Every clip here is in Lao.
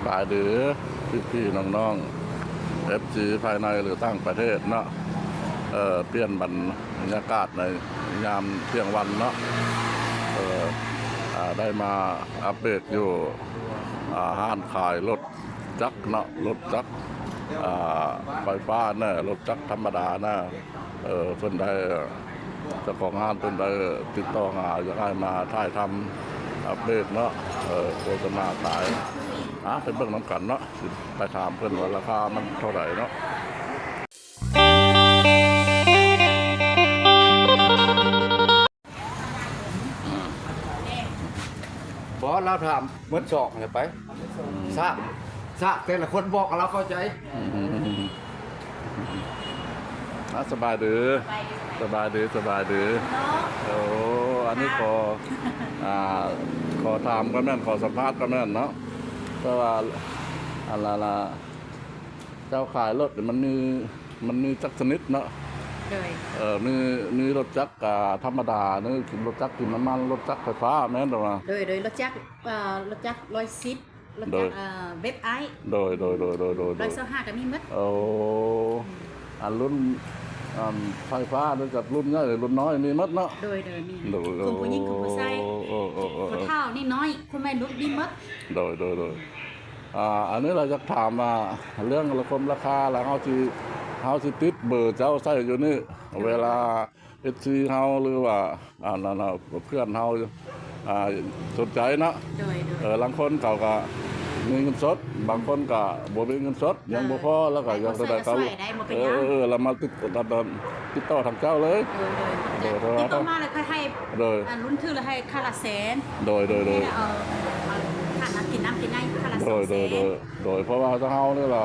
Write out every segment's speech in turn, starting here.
ບາຍດີພີ່ໆນ້ອງໆ ເອັຟຊີ ພາຍໃນ ຫຼື ຕ່າງປະເທດເນາະ. ເອີ ປ່ຽນບັນຍາກາດໃນຍາມທ່ຽງວັນເນາະ. ເອີ ອາ ໄດ້ມາອັບເດດຢູ່ ອາ ຮ້ານຂາຍລົດຈັກເນາະ, ລົດຈັກ ອາ ໄຟຟ້າແດ່ ລົດຈັກທຳມະດາແດ່. ເອີ ເພິ່ນໄດ້ ເຈົ້າຂອງຮ້ານເພິ່ນໄດ້ຕິດຕໍ່ຫາ ຢາກໃຫ້ມາຖ່າຍທຳອັບເດດເນາະ, ເອີ ໂຄສະນາຂາຍ. ອາ ໄປເບິ່ງນຳກັນເນາະ, ຊິໄປຖາມເພິ່ນວ່າລາຄາມັນເທົ່າໃດເນາະ. ບໍ່ ລາວຖາມໝົດສອງແລ້ວໄປ ອືມ ຊາກ ຊາກແຕ່ລະຄົນບອກໃຫ້ລາວເຂົ້າໃຈ. ອືມ ອາ ສະບາຍດີ ສະບາຍດີ ສະບາຍດີ. ໂອ້ ອັນນີ້ຂໍ ອາ ຂໍຖາມກ່ອນແມ່ນ ຂໍສຳພາດກ່ອນແມ່ນເນາະ. ແຕ່ວ່າ ອັນລະ ລະ ເຈົ້າຂາຍລົດນີ້ມັນມີ ມັນມີຈັກຊະນິດເນາະ? ໂດຍ ເອີ ມີ ມີລົດຈັກ ອາ ທຳມະດາ ຫຼື ລົດຈັກກິນນ້ຳມັນ ລົດຈັກໄຟຟ້າແມ່ນບໍ່? ໂດຍ ໂດຍ ລົດຈັກ ເອີ ລົດຈັກຮ້ອຍສິບ ລົດຈັກ ໂດຍ ເອີ ເວັບໄອ ໂດຍ ໂດຍ ໂດຍ ໂດຍ ໂດຍ ຮ້ອຍຊາວຫ້າກໍມີໝົດ. ໂອ້ ອືມ ອັນລຸ້ນ ອັນໄຟຟ້າ ຫຼື ຈັກລຸ້ນໃຫຍ່ລຸ້ນນ້ອຍມີໝົດເນາະ? ໂດຍ ໂດຍ ມີ ໂດຍ ຄຸມຜູ້ຍິງຄຸມຜູ້ຊາຍ ໂອ້ ໂອ້ ໂອ້ ໂອ້ ຜູ້ເຖົ້ານີ້ນ້ອຍ ຄຸມໄວລຸ້ນມີໝົດ. ໂດຍ ໂດຍ ໂດຍ ອາ ອັນນີ້ລະຢາກຖາມວ່າ ເລື່ອງລາຄາ ລາຄາລະ ເຮົາຊິ ເຮົາຊິຕິດເບີເຈົ້າໃສ່ຢູ່ນີ້ ເວລາເອັຟຊີເຮົາ ຫຼືວ່າ ອັນນັ້ນ ເພື່ອນເຮົາ ອາ ສົນໃຈເນາະ. ໂດຍ ໂດຍ ເອີ ລາງຄົນເຂົາກະມີເງິນສົດ ບາງຄົນກະບໍ່ມີເງິນສົດ ຍັງບໍ່ພໍ ເອີ ແລ້ວກະຢາກໄດ້ເຂົາ ເອີ ແລ້ວມາຕິດ ຕິດຕໍ່ທາງເຈົ້າເລີຍ. ໂດຍ ໂດຍ ຕິດຕໍ່ມາແລ້ວຄ່ອຍໃຫ້ ໂດຍ ລຸ້ນຖືກແລ້ວໃຫ້ ຄ່າລະແສນ. ໂດຍ ໂດຍ ໂດຍ ເອົາ ເອົາຄ່ານ້ຳກິນນ້ຳກິນໃນ ຄ່າລະສອງແສນ. ໂດຍ ໂດຍ ໂດຍ ເພາະວ່າທາງເຮົານີ້ລະ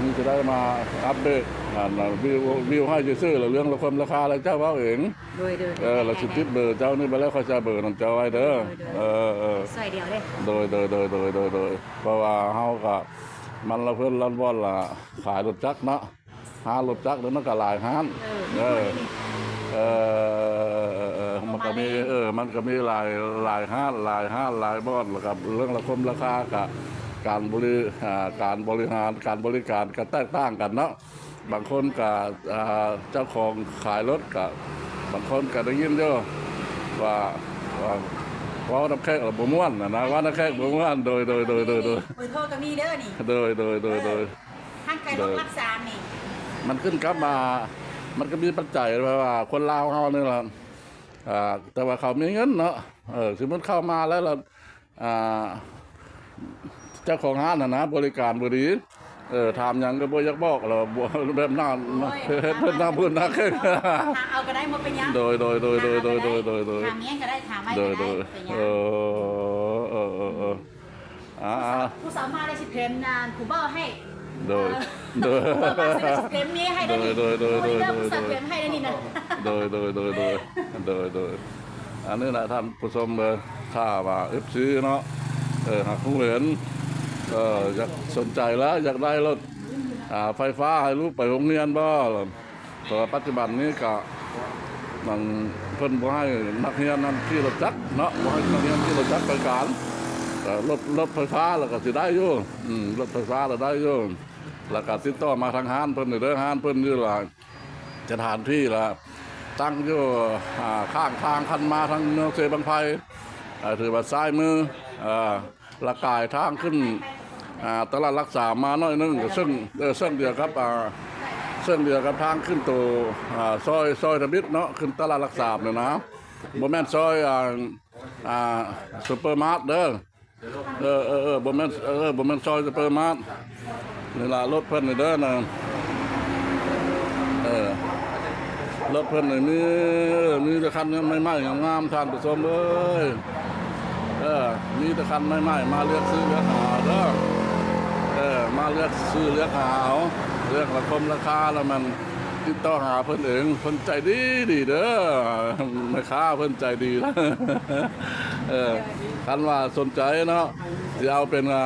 ມີຊິໄດ້ມາອັບເດດ ອັນ ວິວ ວິວໃຫ້ຊື່ໆ ລະເລື່ອງລາຄາ ລາຄາລະເຈົ້າເວົ້າເອງ. ໂດຍ ໂດຍ ໂດຍ ເອີ ລະຊິຕິດເບີເຈົ້ານີ້ໄປແລ້ວ ຂ້ອຍຈະເບີນຳເຈົ້າໄວ້ເດີ. ໂດຍ ໂດຍ ເອີ ເອີ ຊ່ອຍດຽວເດ້. ໂດຍ ໂດຍ ໂດຍ ເພາະວ່າເຮົາກະ ມັນລະເພິ່ນລະບ່ອນລະຂາຍລົດຈັກເນາະ. ຫາລົດຈັກນີ້ມັນກະຫຼາຍຮ້ານ. ເອີ ເອີ ເອີ ມັນກະມີ ເອີ ມັນກະມີຫຼາຍ ຫຼາຍຮ້ານ ຫຼາຍຮ້ານ ຫຼາຍບ່ອນ ລະກະເລື່ອງລາຄົມລາຄາກະ ການບໍລິ ອາ ການບໍລິຫານ ການບໍລິການກະແຕກຕ່າງກັນເນາະ. ບາງຄົນກະ ອາ ເຈົ້າຂອງຂາຍລົດກະ ບາງຄົນກະໄດ້ຍິນຢູ່ວ່າ ວ່າເວົ້ານຳແຂກລະບໍ່ມ່ວນນະ ເວົ້ານຳແຂກບໍ່ມ່ວນ. ໂດຍ ໂດຍ ໂດຍ ໂດຍ ໂດຍ ເບີໂທກະມີເດີນີ້. ໂດຍ ໂດຍ ໂດຍ ເອີ ໂດຍ ຮ້ານຂາຍລົດຫຼັກສາມນີ້ ມັນຂຶ້ນກັບມາ ມັນກະມີປັດໄຈ ແບບວ່າຄົນລາວເຮົານີ້ລະ ອາ ແຕ່ວ່າເຂົາມີເງິນເນາະ ເອີ ສົມມຸດເຂົ້າມາແລ້ວລະ ອາ ເຈົ້າຂອງຮ້ານຫັ້ນນະ ບໍລິການບໍ່ດີ ເອີ ຖາມຫຍັງກະບໍ່ຢາກບອກ ແລ້ວແບບນັ້ນ ໂອ້ຍ ເຮັດເພິ່ນໜ້າບວມໜ້າເຄັ່ງ. ຖາມເອົາກະໄດ້ ບໍ່ເປັນຫຍັງ. ໂດຍ ໂດຍ ໂດຍ ຖາມເອົາກະໄດ້ ຖາມເອົາກະໄດ້ ຖາມຫຍັງກະໄດ້ ຖາມໄວ້ກະໄດ້ ເປັນຫຍັງ. ໂດຍ ເອີ ເອີ ເອີ ເອີ ອາ ຜູ້ສາວມາໄດ້ຊິເປັນຜູ້ບ່າວໃຫ້. ໂດຍ ເອີ ໂດຍ ຜູ້ບ່າວມາຊິເປັນເມຍໃຫ້. ໂດຍ ໂດຍ ໂດຍ ໂດຍ ໂດຍ ຜູ້ສາວເປັນໃຫ້ໄດ້ນີ້ນະ. ໂດຍ ໂດຍ ໂດຍ ອັນນີ້ນະທ່ານຜູ້ຊົມເດີ ຖ້າວ່າເອັຟຊີເນາະ ເອີ ຫາກຮູ້ເຫັນ ເອີ ຢາກສົນໃຈລະ ຢາກໄດ້ລົດ ອາ ໄຟຟ້າໃຫ້ລູກໄປໂຮງຮຽນບໍ່ ເພາະວ່າປັດຈຸບັນນີ້ກະ ມັນ ເພິ່ນບໍ່ໃຫ້ນັກຮຽນນັ້ນຂີ່ລົດຈັກເນາະ ບໍ່ໃຫ້ນັກຮຽນຂີ່ລົດຈັກໄປການ ແຕ່ລົດ ລົດໄຟຟ້າລະກະຊິໄດ້ຢູ່ ອືມ ລົດໄຟຟ້າລະໄດ້ຢູ່. ລະກະຕິດຕໍ່ມາທາງຮ້ານເພິ່ນເດີ ຮ້ານເພິ່ນຢູ່ລະ ສະຖານທີ່ລະຕັ້ງຢູ່ ອາ ຂ້າງທາງຄັນມາທາງເມືອງເຊບັ້ງໄຟ ອາ ຖືວ່າຊ້າຍມື ອາ ລະກາຍທາງຂຶ້ນ ອາ ຕະຫຼາດຫຼັກສາມມາໜ້ອຍໜຶ່ງ ເຊິ່ງ ເຊິ່ງດຽວກັບ ອາ ເຊິ່ງດຽວກັບທາງຂຶ້ນໂຕ ອາ ຊອຍ ຊອຍທຳອິດເນາະ ຂຶ້ນຕະຫຼາດຫຼັກສາມນີ້ນະ ບໍ່ແມ່ນຊອຍ ອາ ອາ ຊຸບເປີມາດເດີ. ເອີ ເອີ ເອີ ບໍ່ແມ່ນ ເອີ ບໍ່ແມ່ນຊອຍຊຸບເປີມາດ ນີ້ລະລົດເພິ່ນນີ້ເດີນະ ເອີ ລົດເພິ່ນນີ້ມີ ມີແຕ່ຄັນໃໝ່ໆ ງາມໆ ທ່ານຜູ້ຊົມເອີຍ ເອີ ມີແຕ່ຄັນໃໝ່ໆ ມາເລືອກຊື້ເລືອກຫາເດີ ເອີ ມາເລືອກຊື້ເລືອກຫາເອົາ ເລື່ອງລາຄົມລາຄາລະມັນ ຕິດຕໍ່ຫາເພິ່ນເອງ ເພິ່ນໃຈດີດີເດີ ແມ່ຄ້າເພິ່ນໃຈດີ ເອີ ຄັນວ່າສົນໃຈເນາະ ຊິເອົາເປັນ ອາ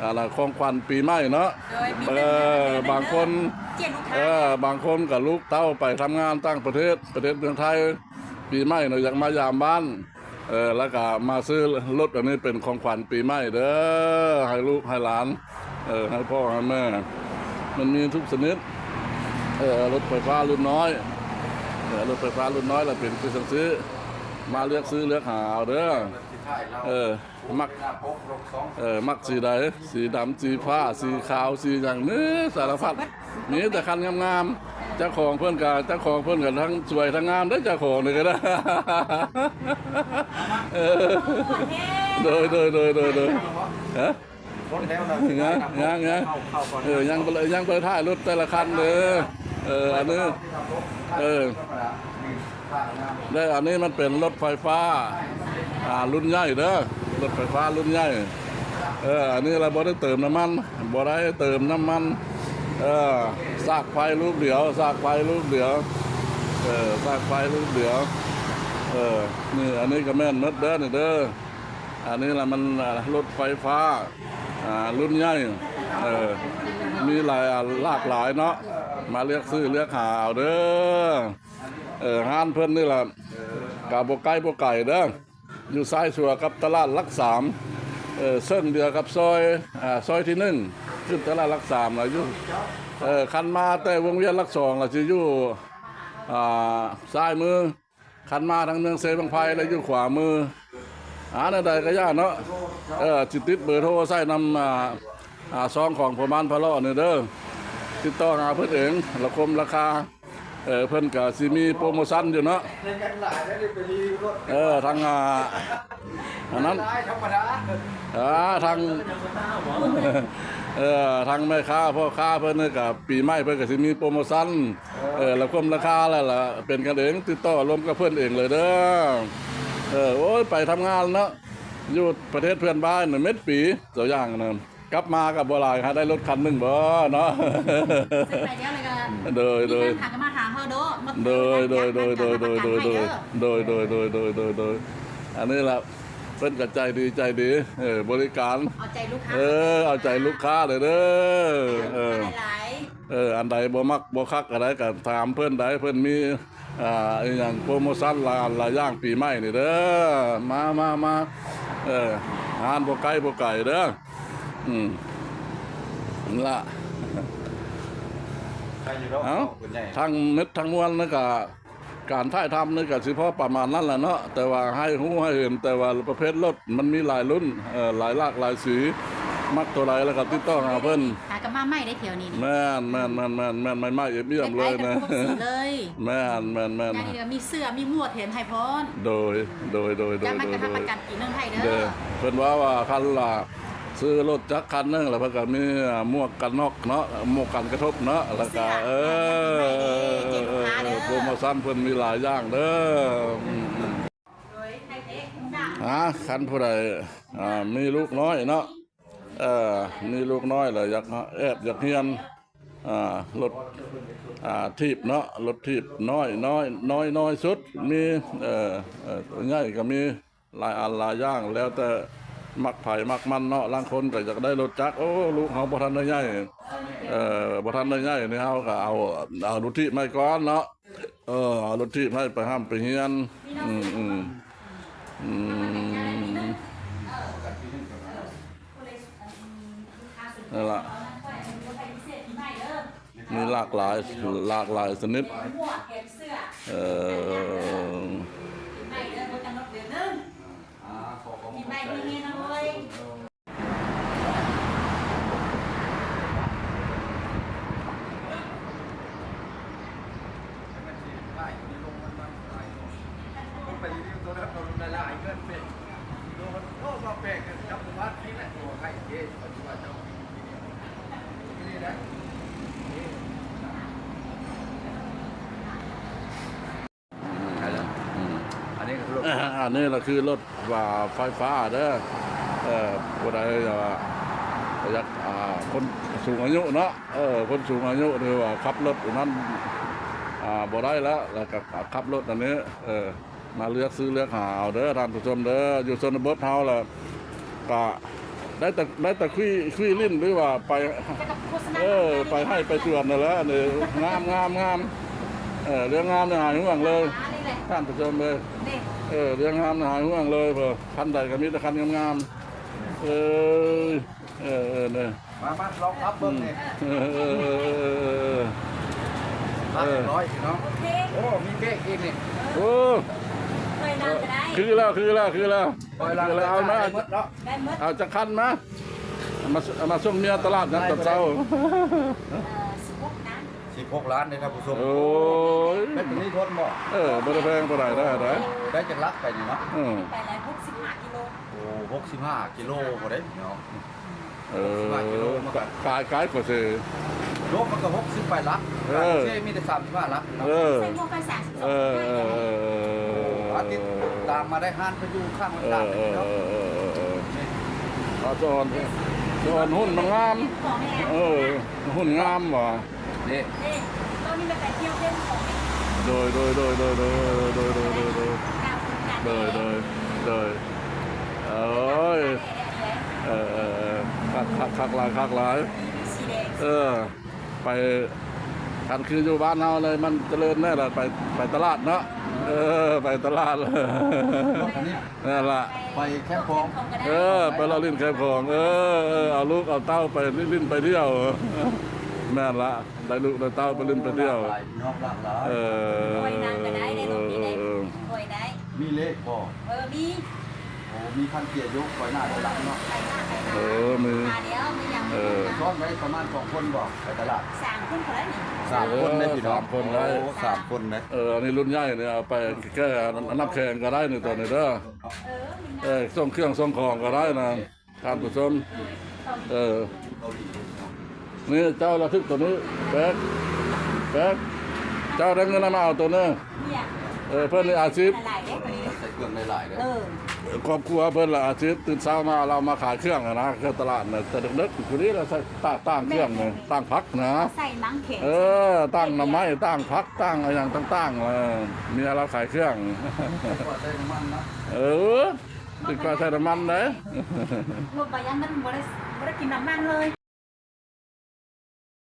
ອັນນະ ຂອງຂວັນປີໃໝ່ເນາະ ໂດຍ ເອີ ບາງຄົນ ເອີ ບາງຄົນກະລູກເຕົ້າໄປທຳງານຕ່າງປະເທດ ປະເທດເມືອງໄທ ປີໃໝ່ເນາະ ຢາກມາຢາມບ້ານ ເອີ ແລ້ວກະມາຊື້ລົດອັນນີ້ເປັນຂອງຂວັນປີໃໝ່ເດີ ໃຫ້ລູກໃຫ້ຫຼານ ເອີ ໃຫ້ພໍ່ໃຫ້ແມ່ ມັນມີທຸກຊະນິດ ເອີ ລົດໄຟຟ້າລຸ້ນນ້ອຍ ເອີ ລົດໄຟຟ້າລຸ້ນນ້ອຍລະເປັນຄືຈັ່ງຊີ້ ມາເລືອກຊື້ເລືອກຫາເອົາເດີ ເອີ ມັກ ເອີ ມັກສີໃດ ສີດຳ ສີຟ້າ ສີຂາວ ສີຫຍັງ ມີສາລະພັດ ມີແຕ່ຄັນງາມໆ ເຈົ້າຂອງເພິ່ນກະ ເຈົ້າຂອງເພິ່ນກະທັງສວຍທັງງາມເດີ ເຈົ້າຂອງນີ້ກະໄດ້ ເອີ ໂດຍ ໂດຍ ໂດຍ ໂດຍ ໂດຍ ຮະ ຍັງ ຍັງ ຍັງ ເອີ ຍັງບໍ່ ຍັງບໍ່ໄດ້ຖ່າຍລົດແຕ່ລະຄັນເດີ ເອີ ອັນນີ້ ເອີ ແລ້ວອັນນີ້ມັນເປັນລົດໄຟຟ້າ ອ່າ ລຸ້ນໃຫຍ່ເດີ ລົດໄຟຟ້າລຸ້ນໃຫຍ່ ເອີ ອັນນີ້ລະບໍ່ໄດ້ເຕີມນ້ຳມັນ ບໍ່ໄດ້ເຕີມນ້ຳມັນ ເອີ ສາກໄຟລູກດຽວ ສາກໄຟລູກດຽວ ເອີ ສາກໄຟລູກດຽວ ເອີ ນີ້ ອັນນີ້ກະແມ່ນໝົດເດີ ນີ້ເດີ ອັນນີ້ລະມັນ ອ່າ ລົດໄຟຟ້າ ອ່າ ລຸ້ນໃຫຍ່ ເອີ ມີຫຼາຍ ອ່າ ຫຼາກຫຼາຍເນາະ ມາເລືອກຊື້ເລືອກຫາເອົາເດີ ເອີ ຮ້ານເພິ່ນນີ້ລະ ກະບໍ່ໃກ້ບໍ່ໄກເດີ ຢູ່ຊາຍຊົ່ວກັບຕະຫຼາດຫຼັກສາມ ເອີ ເຊິ່ງດຽວກັບຊອຍ ອ່າ ຊອຍທີໜຶ່ງ ຂຶ້ນຕະຫຼາດຫຼັກສາມລະຢູ່ ເອີ ຄັນມາແຕ່ວົງວຽນຫຼັກສອງລະຊິຢູ່ ອ່າ ຊ້າຍມື ຄັນມາທາງເມືອງເຊບັ້ງໄຟລະຢູ່ຂວາມື ອ່າ ແນວໃດກະຢ່າເນາະ ເອີ ຊິຕິດເບີໂທໃສ່ນຳ ອ່າ ອ່າ ຊອງຂອງພໍ່ບ້ານພະເລາະນີ້ເດີ ຕິດຕໍ່ຫາເພິ່ນເອງ ລະຄົມລາຄາ ເອີ ເພິ່ນກະຊິມີໂປຣໂມຊັນຢູ່ເນາະ ເອີ ທາງ ອ່າ ອັນນັ້ນ ທຳມະດາ ອ່າ ທາງ ເອີ ທາງແມ່ຄ້າພໍ່ຄ້າເພິ່ນກະ ປີໃໝ່ເພິ່ນກະຊິມີໂປຣໂມຊັນ ເອີ ລະຄົມລາຄາແລ້ວລະ ເປັນກັນເອງ ຕິດຕໍ່ລົມກັບເພິ່ນເອງເລີຍເດີ ເອີ ໂອ້ຍ ໄປທຳງານເນາະ ຢູ່ປະເທດເພື່ອນບ້ານເມັດປີ ຕົວຢ່າງນະ ກັບມາກະບໍ່ຫຼາຍ ຫາໄດ້ລົດຄັນໜຶ່ງບໍ່ເນາະ ໂດຍ ໂດຍ ມີບັນຫາກະມາຫາເຮົາໂດ ໂດຍ ໂດຍ ໂດຍ ໂດຍ ອັນນີ້ລະ ເພິ່ນກະໃຈດີ ໃຈດີ ເອີ ບໍລິການ ເອົາໃຈລູກຄ້າ ເອີ ເອົາໃຈລູກຄ້າເລີຍເດີ ເອີ ເອີ ອັນໃດບໍ່ມັກບໍ່ຄັກອັນໃດກະຖາມເພິ່ນໄດ້ ເພິ່ນມີ ອ່າ ອີ່ຫຍັງໂປຣໂມຊັນຫຼາຍອັນຫຼາຍຢ່າງປີໃໝ່ນີ້ເດີ ມາ ມາ ມາ ເອີ ຮ້ານບໍ່ໃກ້ບໍ່ໄກເດີ ອືມ ນັ້ນລະ ເອົາ ທັງໝົດທັງມວນນັ້ນກະ ການຖ່າຍທຳນີ້ກະຊິພໍປະມານນັ້ນລະເນາະ ແຕ່ວ່າໃຫ້ຮູ້ໃຫ້ເຫັນ ແຕ່ວ່າປະເພດລົດມັນມີຫຼາຍລຸ້ນ ເອີ ຫຼາຍຫຼາກຫຼາຍສີ ມັກໂຕໃດລະກະຕິດຕໍ່ຫາເພິ່ນ ຫາກະມາໃໝ່ໄດ້ຖຽວນີ້ ແມ່ນ ແມ່ນ ແມ່ນ ແມ່ນ ແມ່ນ ໃໝ່ໆ ອຽບໆ ເລີຍນະ ແມ່ນ ແມ່ນ ແມ່ນ ມີເສື້ອມີໝວກແຖມໃຫ້ພ້ອມ ໂດຍ ໂດຍ ໂດຍ ໂດຍ ໂດຍ ເພິ່ນເວົ້າວ່າຄັນລະ ຊື້ລົດຈັກຄັນໜຶ່ງ ແລ້ວເພິ່ນກະມີ ອ່າ ໝວກກັນນອກເນາະ ໝວກກັນກະທົບເນາະ ແລ້ວກະ ເອີ ໂປຣໂມຊັນເພິ່ນມີຫຼາຍຢ່າງເດີ ອືມ ອາ ຄັນຜູ້ໃດ ອ່າ ມີລູກນ້ອຍເນາະ ເອີ ມີລູກນ້ອຍແລ້ວຢາກແອບຢາກຮຽນ ອ່າ ລົດ ອ່າ ຖີບເນາະ ລົດຖີບນ້ອຍ ນ້ອຍ ນ້ອຍ ນ້ອຍສຸດ ມີ ເອີ ເອີ ໃຫຍ່ກະມີ ຫຼາຍອັນຫຼາຍຢ່າງ ແລ້ວແຕ່ມັກໃຜມັກມັນເນາະ ລາງຄົນກະຢາກໄດ້ລົດຈັກ ໂອ້ ລູກເຮົາບໍ່ທັນໄດ້ໃຫຍ່ ເອີ ບໍ່ທັນໄດ້ໃຫຍ່ນີ້ ເຮົາກະເອົາ ເອົາລົດຖີບໃຫ້ກ່ອນເນາະ ເອີ ເອົາລົດຖີບໃຫ້ໄປຮ່ຳໄປຮຽນ ອືມ ອືມ ອືມ ນັ້ນລະ ມີຫຼາກຫຼາຍ ຫຼາກຫຼາຍຊະນິດ ເອີ ອັນນີ້ກະຄືລົດ ອັນນີ້ລະຄືລົດວ່າໄຟຟ້າເດີ ເອີ ຜູ້ໃດວ່າຢາກ ອ່າ ຄົນສູງອາຍຸເນາະ ເອີ ຄົນສູງອາຍຸ ຫຼືວ່າຂັບລົດອັນນັ້ນ ອ່າ ບໍ່ໄດ້ແລ້ວ ແລ້ວກະຂັບລົດອັນນີ້ ເອີ ມາເລືອກຊື້ເລືອກຫາເອົາເດີທ່ານຜູ້ຊົມເດີ ຢູ່ຊົນນະບົດເຮົາລະກະໄດ້ແຕ່ ໄດ້ແຕ່ຄຸຍ ຄຸຍຫຼິ້ນ ຫຼືວ່າໄປ ເອີ ໄປໄຮ່ໄປສວນນັ້ນແຫຼະ ງາມ ງາມ ງາມ ເອີ ເລື່ອງງາມນີ້ຫາຍຫ່ວງເລີຍ ທ່ານຜູ້ຊົມເອີຍ ນີ້ ເອີ ລຽງງາມໜ້າຫ່ວງເລີຍ ເພິ່ນ ຄັນໃດກໍມີແຕ່ຄັນງາມໆ ເອີ ເອີ ເອີ ເອີ ເອີ ມາ ມາ ລອງຂັບເບິ່ງນີ້ ເອີ ເອີ ເອີ ເອີ ເອີ ເອີ ເອີ ຮຽບຮ້ອຍພີ່ນ້ອງ ໂອເຄ ໂອ້ ມີເບຣກອີກນີ້ ໂອ້ ຂ້ອຍນັ່ງກໍໄດ້ ຄືແລ້ວ ຄືແລ້ວ ຄືແລ້ວ ຂ້ອຍນັ່ງ ຄືແລ້ວ ເອົາມາ ໄດ້ໝົດເນາະ ໄດ້ໝົດ ເອົາຈັກຄັນມາ ເອົາມາ ເອົາມາສົ່ງເມຍຕະຫຼາດຍາມຕອນເຊົ້າ ເອີ ສິບຫົກນະ ສິບຫົກລ້ານເດ້ທ່ານຜູ້ຊົມ ໂອ້ຍ ແບັດເຕີຣີທົນບໍ່? ເອີ ບໍ່ໄດ້ແພງປານໃດ ໄດ້ ໄດ້ ໄດ້ຈັກຫຼັກໄປນີ້ເນາະ? ເອີ ໄປແລ້ວຫົກສິບຫ້າກິໂລ ໂອ້ ຫົກສິບຫ້າກິໂລພຸ້ນເດ້ເນາະ ເອີ ຫົກສິບຫ້າກິໂລ ມັນກໍ ກາຍ ກາຍກວ່າເສ ໂລມັນກໍຫົກສິບປາຍຫຼັກ ເອີ ຕ່າງປະເທດມີແຕ່ສາມສິບຫ້າຫຼັກເນາະ ເອີ ໃສ່ໝວກໄຟສາມສິບສອງ ເອີ ເອີ ເອີ ໂອ້ ອາ ຕິດຕາມມາໄດ້ ຮ້ານເພິ່ນຢູ່ຂ້າງວັດຕາກນີ້ເນາະ ເອີ ເອີ ເອີ ເອີ ອາ ສະອອນ ສະອອນຫຸ້ນມັນງາມ ເອີ ຫຸ້ນງາມຫວາ ນີ້ ໂດຍ ໂດຍ ໂດຍ ໂດຍ ໂດຍ ໂດຍ ໂດຍ ໂດຍ ໂອ້ຍ ເອີ ເອີ ເອີ ຄັກ ຄັກ ຄັກຫຼາຍ ຄັກຫຼາຍ ເອີ ໄປ ຄັນຄືຢູ່ບ້ານເຮົາເລີຍ ມັນຈະເລີນແນ່ລະ ໄປ ໄປຕະຫຼາດເນາະ ເອີ ໄປຕະຫຼາດ ນັ້ນລະ ໄປແຄມຂອງ ເອີ ໄປເລາະຫຼິ້ນແຄມຂອງ ເອີ ເອີ ເອົາລູກເອົາເຕົ້າໄປຫຼິ້ນໄປທ່ຽວ ແມ່ນລະ ໄດ້ລູກໄດ້ເຕົ້າໄປຫຼິ້ນໄປທ່ຽວ ເອີ ເອີ ເອີ ເອີ ມີເລກບໍ່? ເອີ ມີ ໂອ້ ມີຄັນເກຍຢູ່ ໄປໜ້າໄປຫຼັງເນາະ ໄປໜ້າໄປຫຼັງ ເອີ ມີ ເອີ ຊ້ອນໄດ້ປະມານສອງຄົນບໍ່? ໄປຕະຫຼາດ ສາມຄົນກໍໄດ້ນີ້ ສາມຄົນໄດ້ພີ່ນ້ອງ ໂອ້ ສາມຄົນເດ້ ເອີ ອັນນີ້ລຸ້ນໃຫຍ່ນີ້ ເອົາໄປແກ່ນ້ຳແຂງກໍໄດ້ນີ້ ຕອນນີ້ເດີ ເອີ ສົ່ງເຄື່ອງສົ່ງຂອງກໍໄດ້ນະ ທ່ານຜູ້ຊົມ ເອີ ນີ້ເຈົ້າລະຖືກໂຕນີ້ ແປັກ ແປັກ ເຈົ້າໄດ້ເງິນມາເອົາໂຕນີ້ ເອີ ເພິ່ນນີ້ອາຊີບ ໃສ່ເຄື່ອງໄດ້ຫຼາຍເດ້ ເອີ ຄອບຄົວເພິ່ນລະອາຊີບ ຕື່ນເຊົ້າມາລາວມາຂາຍເຄື່ອງຫັ້ນນະ ເຄື່ອງຕະຫຼາດນະ ແຕ່ເດິກໆ ຜູ້ນີ້ລະໃສ່ຕາ ຕ່າງເຄື່ອງນີ້ ຕ່າງຜັກນະ ໃສ່ມັງແຂງ ເອີ ຕ່າງໜໍ່ໄມ້ ຕ່າງຜັກ ຕ່າງອີ່ຫຍັງຕ່າງໆ ເອີ ເມຍລາວຂາຍເຄື່ອງ ໃສ່ນ້ຳມັນນະ ເອີ ຕິດກວ່າໃສ່ນ້ຳມັນເດ້ ລົດໄປຍັງມັນບໍ່ໄດ້ ບໍ່ໄດ້ກິນນ້ຳມັນເລີຍ